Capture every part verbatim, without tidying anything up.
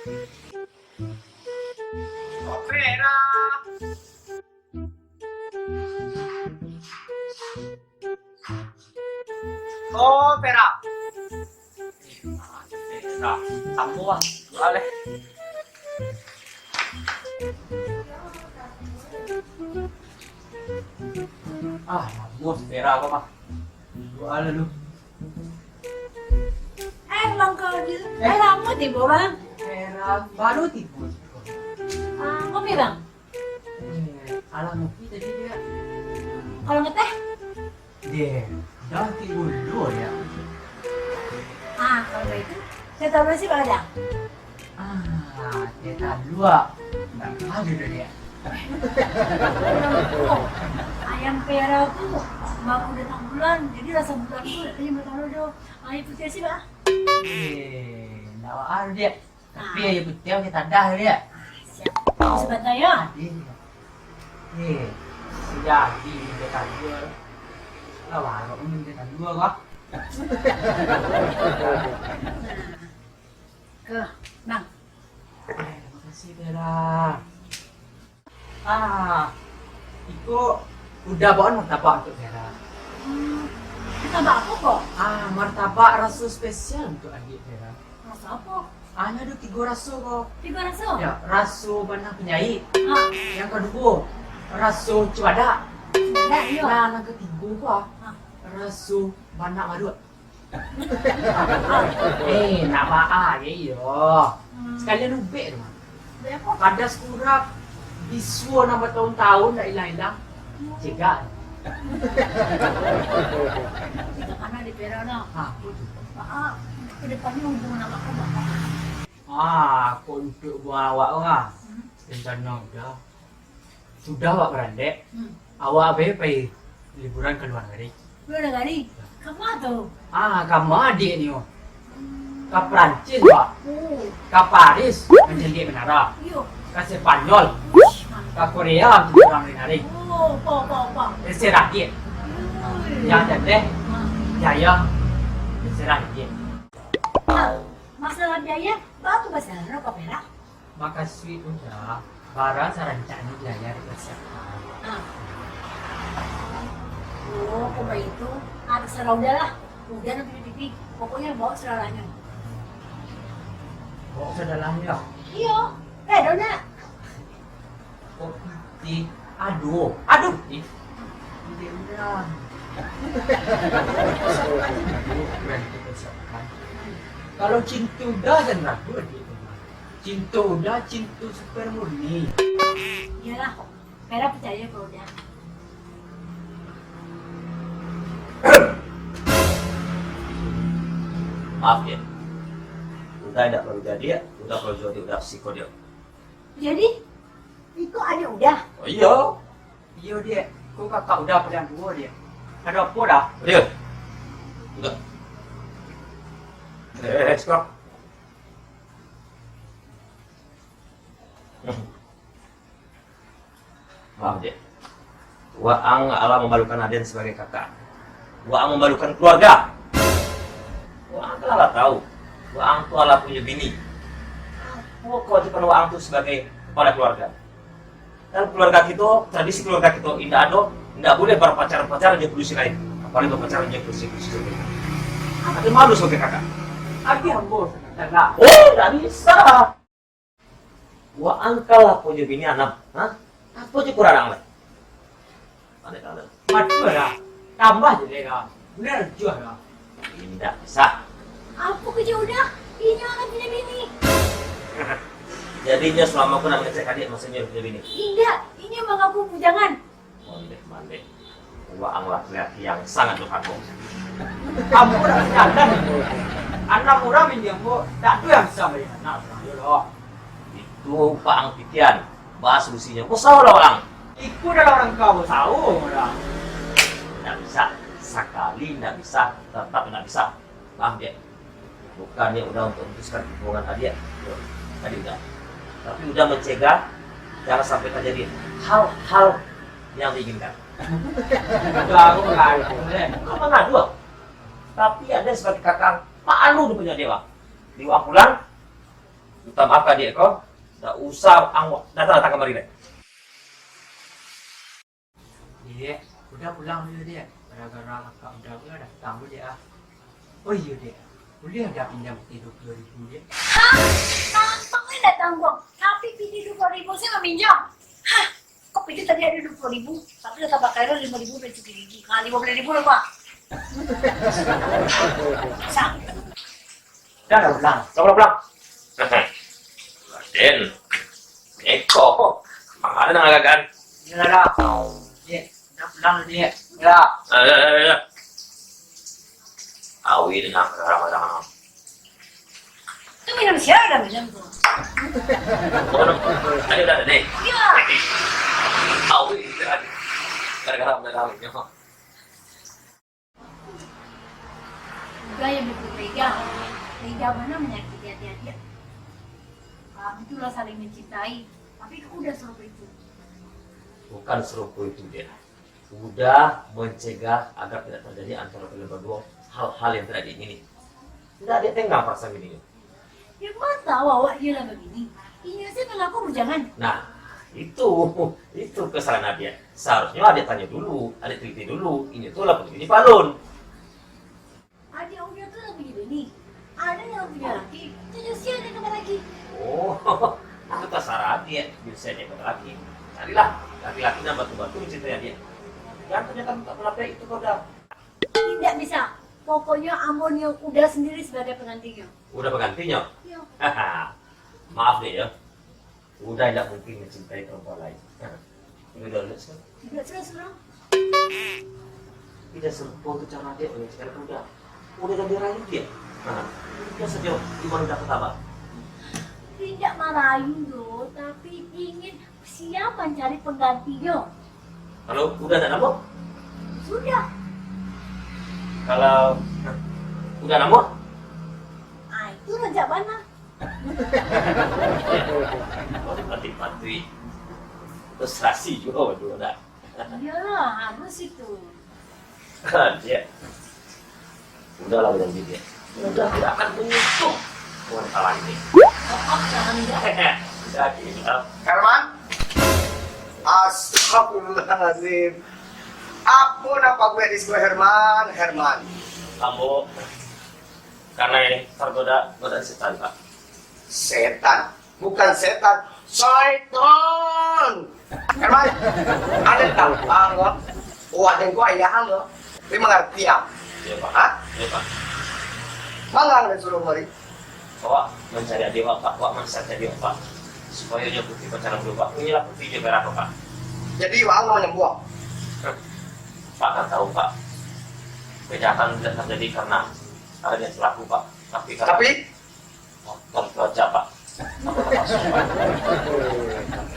Opera. Oh, Vera. Vera, sampo lah. Boleh. Ah, bagus Vera kau mah. Doa lah lu. Eh, Bang Kau Dil. Eh. Eh, lamo tibo, Bang. Vera baru tibo. Ah, kopi, Bang? Eh, alah ngopi tadi dia. Kalau ngeteh? Dia, dah tigo dulu dia. Ah, kalau baitu, saya tahu nasi bakal ada. Ah, dia tahu dua. Tak tahu dulu dia. Ayam Vera tu baru datang bulan, jadi rasa bulan tu tak terima tahu doh. Air putih sih, Bang. Eh, ndak ada dia. Tapi ayo putiah kita dah dia. Siap. Tunggu sebentar ya. Adi. Eh, si jadi dia tadi. Lah baru pun dia tadi kah? Ke, Bang. Eh, makasih Vera. Ah, iko udah bawaan martabak untuk Vera. Hmm, martabak apo ko? Ah, martabak raso spesial untuk adiak Vera. Raso apo? Ah, nyo ado tigo raso ko. Tigo raso? Ya, raso banang panjaik. Ah. Yang kaduo, raso cubadak. Cubadak, iyo. Nah, yang katigo ko, ah, ah, raso banang maruak. Eh, nak baa je iyo. Hmm. Sakalian ubek tu mah. Ubek apo? Padas kurap, bisuo nan batahun-tahun ndak ilang-ilang. Hmm. Cegak. Itu karena di Vera, no. Ah, apo tu? Ah, ke depannya hubungan awak kan bakal. Ah, kok untuk hubungan awak tu, ah. Hmm. Rencana udah. Sudah awak barandek, hmm, awak pai liburan ka luar nagari. Luar nagari? Ka ma tu? Ah, ka ma adiak nio? Ka Perancis, Pak. Oh. Ka Paris, mancaliak menara. Iyo. Ka Sepanyol. Uish, mantap. Ka Korea, mancaliak urang nari-nari. Oh, pa, pa, pa. Terserah dia. Ui. Yang teteh, ah, biaya, terserah dia. Ah, masalah biaya, baa tu masalah, Pak Perak? Makasuik Uda, bara sarancaknyo biaya dipersiapkan. Ah. Oh, kok baitu? Ah, tasarah Uda lah. Uda nan pipih-pipih. Pokoknyo bawa sagalahnyo. Bawa sagalahnyo? Iyo. Eh, Dona. Kok pitih? Aduh, aduh, pitih. Pitih Uda. Kalau cinto Uda, jan ragu, Dik. Cinto Uda, cinto super murni. Iyolah, Vera picayo ka Uda. Maaf, Diak. Uda indak paralu jadi, Diak. Uda paralu jadi, Uda siko, Diak. Jadi, iko adiak Uda? Oh, iyo. Iyo, Diak. Ko kakak Uda paliang tuo, Diak. Ado apo, Da? Iyo. Uda. Eh, eh, eh, siko. Maaf, Dek. Waang alah mamalukan aden sabagai kakak. Waang mamalukan kaluarga. Waang kan alah tahu, waang tu alah punyo bini. Apo kawajiban waang tu sabagai kapalo kaluarga? Dan kaluarga kito, tradisi kaluarga kito indak ado, indak buliah bapacaran-pacaran jo padusi lain. Apalagi bapacaran jo padusi-padusi lain. Ado malu sabagai kakak. Agiah ambo sakadar, Nak. Oh, indak bisa. Waang kan lah punyo bini anam, ha? Apo jo kurang lai? Pandai kau. Batua lah. Tambah je deh kau. Buliah rajuah kau. Indak bisa. Apo kecek Uda? Inyo kan punyo bini. Jadi inyo salamo ko nak mangecek adiak, maksudnyo punyo bini? Indak, inyo mangaku bujangan. Mandeh-mandeh. Waang laki-laki yang sangat durhaka. Ambo dak sadar. Anam urang minjam ko, dak ado yang bisa mambari anak surang juo doh. Itu waang pikian, baa solusinyo. Usaholah waang. Iko dalam rangka usaho, urang. Ndak bisa. Sakali ndak bisa, tatap ndak bisa. Paham, Dek? Bukannyo Uda untuk memutuskan hubungan adiak, adiak Uda. Tapi Uda mencegah, jangan sampai terjadi hal-hal yang diinginkan. Uda, aku mengadu, eh. Bukan mengadu, ah. Tapi ado sebagai kakak, malu di punyo dewa. Di waang pulang, Minta maaf ka adiak ko, ndak usah ang-, datang-datang kamari lai. Dek, Uda pulang dulu, Dek. Gara-gara kakak Uda pulo datang ko, Dek, ah. Oh iyo, Dek. Buliah Uda pinjam pitih duo puluah ribu, Dek? Hah? Tampang ni datang ko. Tapi pitih duo puluah ribu se maminjam. Hah? Kok pitih tadi ado duo puluah ribu, tapi lah tabakar limo ribu beli cuki gigi. Nah, limo baleh ribu lah, Pak. Sa. Dah, dah pulang. Pulang, pulang, pulang. Raden. Eko. Manga nan agak-agakan? Iyolah, dah. Dek, dah pulang, Dek. Iyolah. Ah, dah, dah, dah, dah. Awi dengan kadang-kadang. Tu minum sia dah minum tu. Oh, no. Ada, ada, ada, deh. Iya. Awi, ada. Kadang-kadang, kadang-kadang. Uda yang begitu tega, tega bana manyakiti hati adiak. Kami tu lah saling mencintai, tapi kok Uda sarupo itu? Bukan sarupo itu, Dek. Uda mencegah agar tidak terjadi antara kalian berdua hal-hal yang tidak diingini. Tidak ada tenggang perasaan ini. Yang mana tahu awak iyo lah bagini. Inyo se mangaku bujangan. Nah, itu, itu kesalahan adiak. Seharusnya adiak tanyo dulu, adiak teliti dulu. Inyo tu lah punyo bini palun. Adiak Uda tu lah punyo bini. Ado yang punyo laki, tunjuak sia nan ka laki. Oh, itu tasarah adiak. Tunjuak sia nan ka laki. Carilah laki-laki nan batul-batul mencintai adiak. Jangan tanyakan minta pendapat itu kau dah. Indak bisa. Pokoknyo ambo nio Uda sandiri sabagai panggantinyo. Uda panggantinyo? Iyo. Maaf deh yo. Uda indak mungkin mencintai perempuan lain. Uda lihat sekarang. Indak salah surang. Indak sarupo tu caro adiak mencintai Uda. Uda jadi rayu dia. Uda sajo iman Uda ka tabah. Indak marayu doh, tapi ingin siap mancari panggantinyo. Kalau Uda ndak namuah? Sudah. Kalau Uda namuah? Ah, itu rancak bana. Patuik-patuik. Frustrasi juo baduo dah. Iyolah, harus itu. Dia. Udahlah, udah dia. Udah tidak akan menyentuh wanita lain ni. Maaf, jangan dia. Udah gila. Herman? Astagfirullahaladzim. Apo nan paguek di situ, Herman? Herman. Ambo karena ini tergoda godaan setan, Pak. Setan? Bukan setan. Syaitan! Herman, ada tampang, oh, ada yang gua ayah lo. Dia mengerti, ya? Iya, Pak. Hah? Iya, Pak. Magang dia suruh kemari. Awak mencari adik awak, Pak. Awak mencari adik awak, Pak. Supaya dia putih pacaran dulu, Pak. Inilah putih dia berapa, Pak? Jadi, awak nggak menyembuang? Pak kan tahu, Pak. Kejahatan tidak terjadi karena adanya pelaku, Pak. Tapi karena Tapi? Motor cuaca, Pak.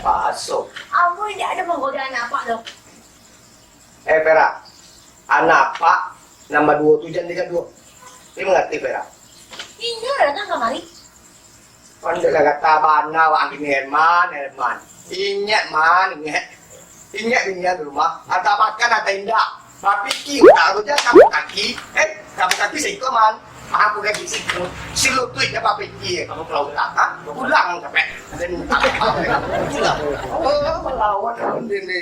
Paso. Ambo indak ado manggoda anak apak doh. Eh, Vera, anak apak nan baduo tu jan digaduah. Dia mangarati, Vera? Inyo datang kamari. Pandai lah kata bana awak angin Herman, Herman. Ingat, Man, ingat. Ingat, ingat di rumah. Atau makan, atau indak. Bapikir utak tu jan kamu kaki. Eh, kamu kaki siko, Man. Aku kaki siko. Si lutuik dah bapikir kamu kalau utak, ha? Ulang sampai. Dan minta maaf, eh. Itulah. Oh, melawan kamu ni.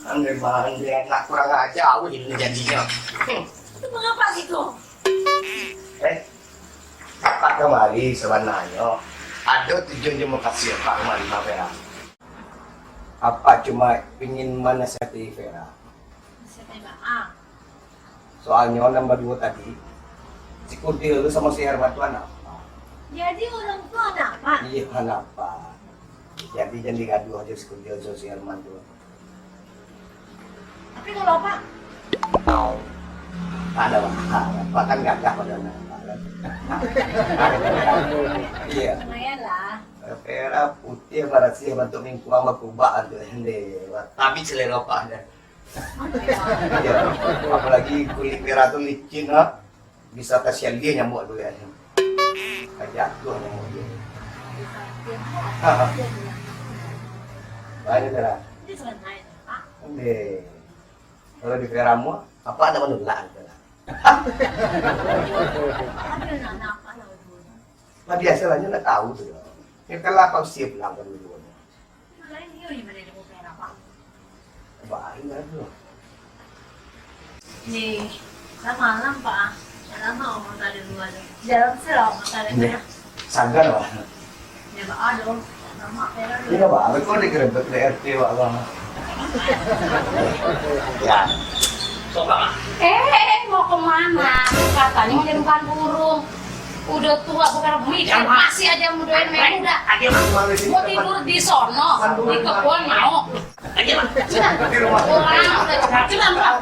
Ande, Man, dia anak kurang ajar, awak ini jadinya. Hmm. Itu mengapa gitu? Eh, apak kamari sabananyo ado tujuan jo mukasuik apak kamari, Vera. Apak cuma pingin manasihati Vera. Nasihati baa? Soalnyo nan baduo tadi, si Kuntil tu samo si Herman tu anak apak. Jadi urang tu anak apak? Iyo, anak apak. Jadi jan digaduah jo si Kuntil jo si Herman tu. Tapi kalau apak? Ada, Pak. Apak kan gagah pado anak apak, kan? Iya. Lumayan lah. Vera putih, barasiah, bantuak mingkuang, bakubak tu, deh. Tapi selera apak, deh. Iya. Apalagi kulit Vera tu licin, ha. Bisa kasian dia nyamuk tu, kan. Ka jatuah nyamuk dia. Banyak, Vera. Deh. Kalau di Vera mu, apak ndak manulak, Vera. Nah, biasalah, nyo ndak tahu tu. Yo, kalau kau siap pulang kan dulu. Lain iyo di mana dia bukan apa? Baru lah tu. Ni, dah malam, Pak. Dah lama orang tak ada luar tu. Dalam sih lah orang tak ada. Ni, sagan lah. Ya, Pak, aduh. Lama, Pak. Ini apa? Kau digerebek di R T, Pak, Bang. Ya. Eh, eh, eh, mau kemana? Katanya mau jadi tukang burung. Udah tua, bukan mikir, masih aja mudain main muda. Mau tidur di sono, di kebun mau. Sudah. Orang udah cerah-cerah, Pak.